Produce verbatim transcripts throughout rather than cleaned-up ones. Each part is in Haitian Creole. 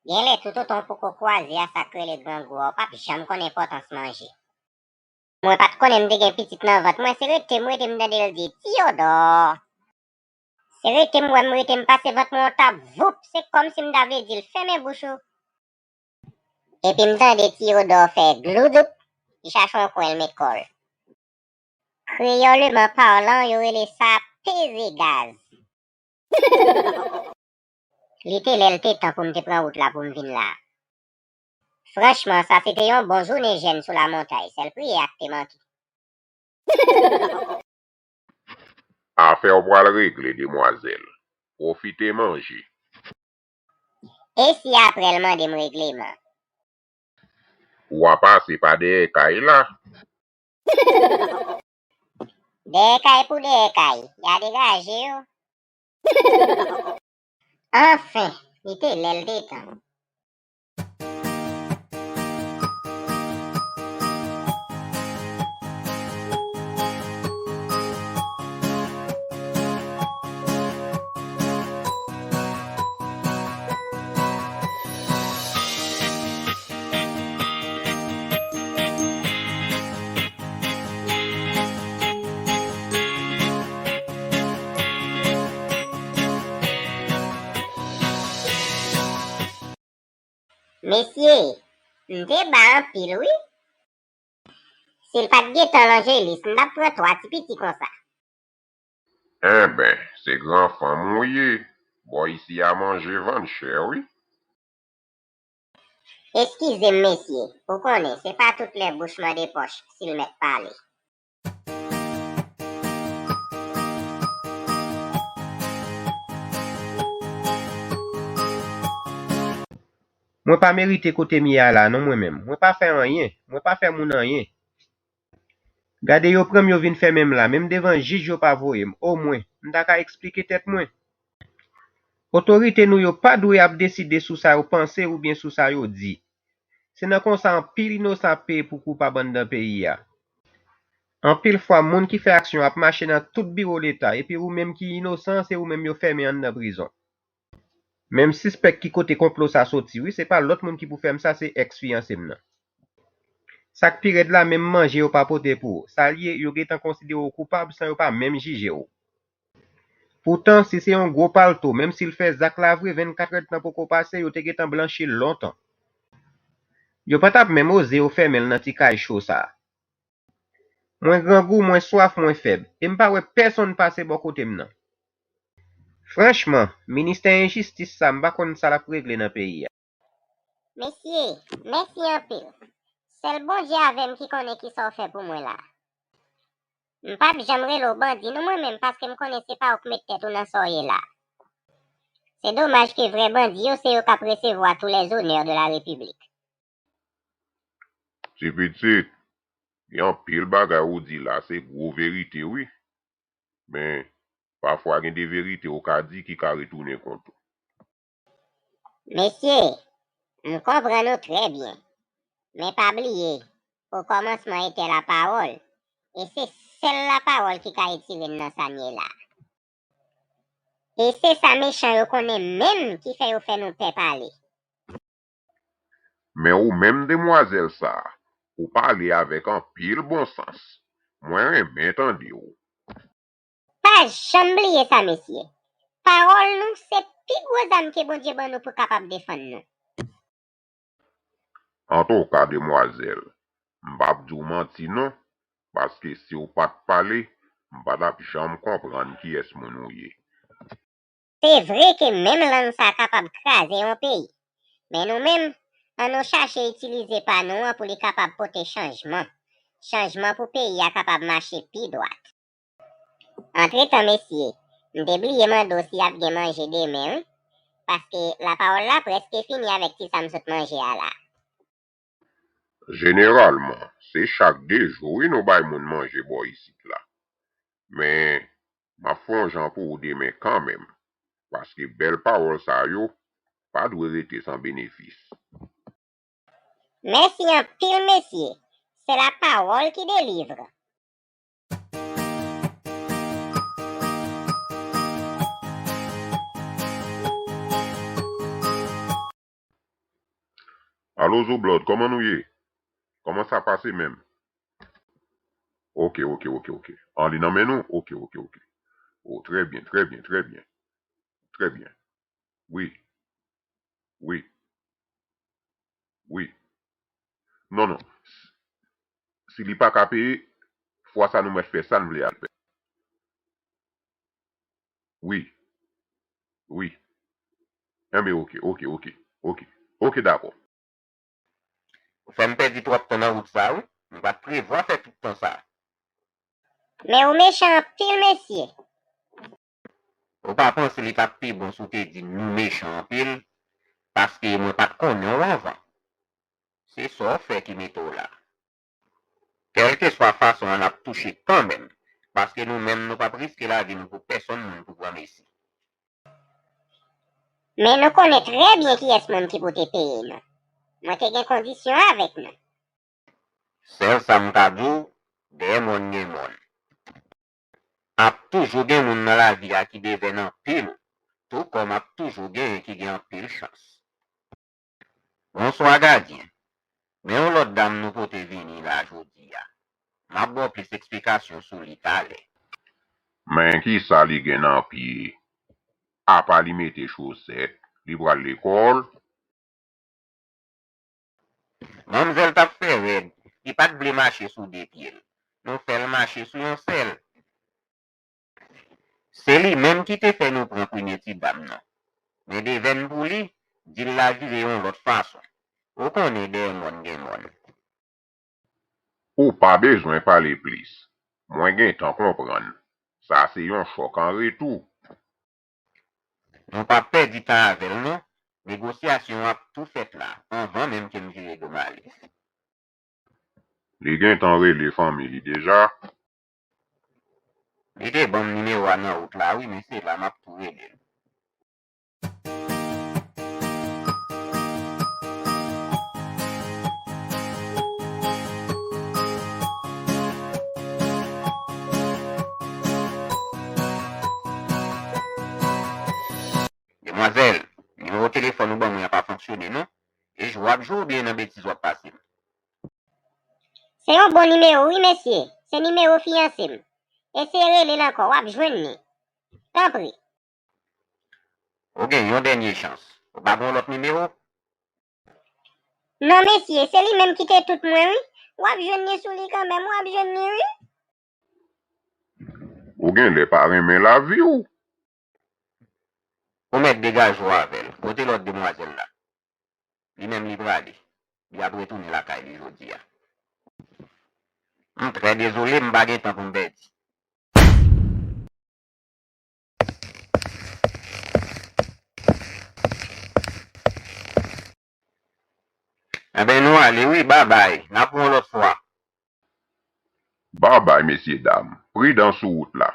Genlè toutotan w poko kwaze a sa k rele grangou a, w p ap janm konn enpòtans manje. Mwen pa t konnen m te gen pitit nan vant mwen, se rete m rete m tande l di, "Tiyodò." Se rete m wè m rete m pase vant mwen yon tap, voup, se kòmsi m ta vle di l, "Fèmen bouch ou." Epi m tande Tiyodò fè gloudoup, li chache yon kwen l met kò l. Kreyòlman palan, yo rele sa peze gaz. Li te lè l te tan pou m te pran wout la pou m vin la. Franchman, sa se te yon bon jounen jèn sou lamontay, sèl priyè a k te manke. Afè w pral regle, demwazèl. Pwofite manje. E si apre l mande m regleman? Ou a pase pa dèyè kay la. Dèyè kay pou dèyè kay, y a degaje yo. Anfen, li te lè l te tan. Mesye, m te ba anpil wi. Si l pa t gentan lanjelis, m t ap pran twa ti piti konsa. Enben, se gran fanm ou ye. Bò isi a manje vann chè wi. Eskize m, mesye. Ou konnen, se pa tout lè bouch mande pòch si l mèt pale. Mwen pa merite kote m ye a la non mwen menm. Mwen pa fè anyen. Mwen pa fè moun anyen. Gade yo pran m yo vin fèmen m la, menm devan jij yo pa voye m. O mwen, m ta ka eksplike tèt mwen. Otorite nou yo pa dwe ap deside sou sa yo panse oubyen sou sa yo di. Se nan konsa anpil inosan ap peye pou koupab anndan peyi a. Anpil fwa, moun ki fè aksyon ap mache nan tout biwo Leta, epi ou menm ki inosan, se ou menm yo fèmen anndan prizon. Men m sispèk ki kote konplo sa soti wi, se pa lòt moun ki pou fè m sa, se èks fiyanse m nan. Sa k pi rèd la, menm manje yo pa pote pou ou. Sa l ye, yo gentan konsidere w koupab san yo pa menm jije w. Poutan, si se yon gwo palto, menm si l fè zak la vre, vennkat èdtan poko pase, yo te gentan blanchi l lontan. Yo pa t ap menm oze yo fèmen l nan ti kay cho sa. Mwen grangou, mwen swaf, mwen fèb, e m pa wè pèsonn pase bò kote m nan. Franchman, ministè enjistis sa, m pa konn sa l ap regle nan peyi a. Mesye, mèsi anpil. Sèl Bondye avè m ki konnen kisa w fè pou mwen la. M p ap janm rele w bandi non mwen menm, paske m konnen se pa ou k met tèt ou nan sa w ye la. Se domaj ke vrè bandi yo, se yo k ap resevwa tous les honneurs de la République. Ti pitit, gen anpil bagay ou di la, se gwo verite wi. Men, pafwa gen de verite ou ka di ki ka retounen kont ou. Mesye, m konprann ou trè byen. Men pa bliye, au commencement était la parole, e se sèl lapawòl ki ka retire n nan sa n ye la. E se sa mechan yo konnen menm ki fè yo fè nou pè pale. Men ou menm demwazèl sa, ou pale avèk anpil bon sans. Mwen renmen tande w. Pa janm bliye sa, mesye. Pawòl nou se pi gwo zam ke Bondye ban nou pou kapab defann nou. Antouka, demwazèl, m p ap di w manti non, paske si w pa t pale, m pa t ap janm konprann kiyès moun ou ye. Se vre ke menm lang sa kapab kraze yon peyi, men nou menm, ann nou chache itilize pa nou an pou li kapab pote chanjman. Chanjman pou peyi a kapab mache pi dwat. Antretan, mesye, m te bliye mande w si ap gen manje demen, wi. Paske lapawòl la prèske fini avèk ti sa m sot manje a la. Jeneralman, se chak de jou, wi, nou bay moun manje bò isit la. Men, m ap fè yon jan pou ou demen kanmenm, paske bèl pawòl sa yo pa dwe rete san benefis. Mèsi anpil, mesye. Se lapawòl ki delivre. Alo Zoblòd, kòman nou ye? Kòman sa pase menm? Oke, oke, oke, oke. An, li nan men nou? Oke, oke, oke. O, trè byen, trè byen, trè byen. Trè byen. Wi. Wi. Wi. Non, non. Si li pa ka peye, fwa sa nou mèt fè sa n vle al fè. Wi. Wi. Enben, oke, oke, oke. Oke. Oke, dakò. Ou fè m pèdi twòp tan nan wout sa, wi. M pa t prevwa fè tout tan sa. Men ou mechan anpil, mesye. Ou pa panse li t ap pi bon si w te di nou mechan anpil, paske mwen pa t konnen w anvan. Se sa w fè ki mete w la. Kèlkeswa fason an, n ap touche kanmenm, paske nou menm nou p ap riske lavi nou pou pèsonn moun pou granmesi. Men nou konnen trè byen kiyès moun ki pou te peye nou. Mwen te gen kondisyon avèk nou. Sèl sa m ka di w, dèyè mòn gen mòn. Ap toujou gen moun nan lavi a ki devèn anpil, tou kòm ap toujou genyen ki gen anpil chans. Bonswa, gadyen. Men yon lòt dam nou pote vini la jodi a. M ap ba w plis eksplikasyon sou li talè. Men kisa li gen nan pye? Apa li mete chosèt, li pral lekòl? Manmzèl t ap fè rèd, li pa t vle mache sou de pye l. Nou fè l mache sou yon sèl. Se li menm ki te fè nou pran premye ti dam nan. Men devèn pou li, dil la vire yon lòt fason. Ou konnen dèyè mòn gen mòn. Ou pa bezwen pale plis. Mwen gentan konprann. Sa se yon chòk an retou. Nou p ap pèdi tan avè l non. Negosyasyon an ap tou fèt la, anvan menm ke m vire do m ale. Li gentan rele fanmi li deja. Li te ban m nimewo a nan wout la wi, men se la m ap tou rele l. Demwazèl, nimewo telefòn ou ban mwen an pa fonksyone non. E j w ap jwe oubyen nan betiz w ap pase m? Se yon bon nimewo wi mesye. Se nimewo fiyanse m. Eseye rele l ankò, w ap jwenn li. Tanpri. Ou gen yon dènye chans. Ou pa gen yon lòt nimewo? Non mesye, se li menm ki te tout mwen wi. W ap jwenn li sou li kanmenm, w ap jwenn li wi. Ou genlè pa renmen lavi w. Ou mèt degaje w avè l. Kote lòt demwazèl la? Li menm li prale. Li ap retounen lakay li jodi a. M trè dezole, m pa gen tan pou m pèdi. Enben, nou ale wi, babay. N ap wè yon lòt fwa. Babay, mesyedam. Pridan sou wout la.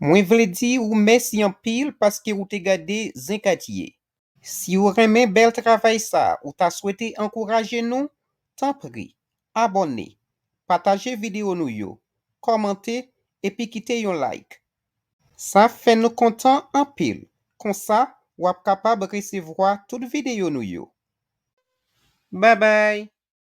Mwen vle di ou mèsi anpil paske ou te gade Zen Katye. Si w renmen bèl travay sa a, ou ta swete ankouraje nou, tanpri, abòne, pataje videyo nou yo, kòmante, epi kite yon like. Sa ap fè nou kontan anpil. Konsa, w ap kapab resevwa tout videyo nou yo. Babay!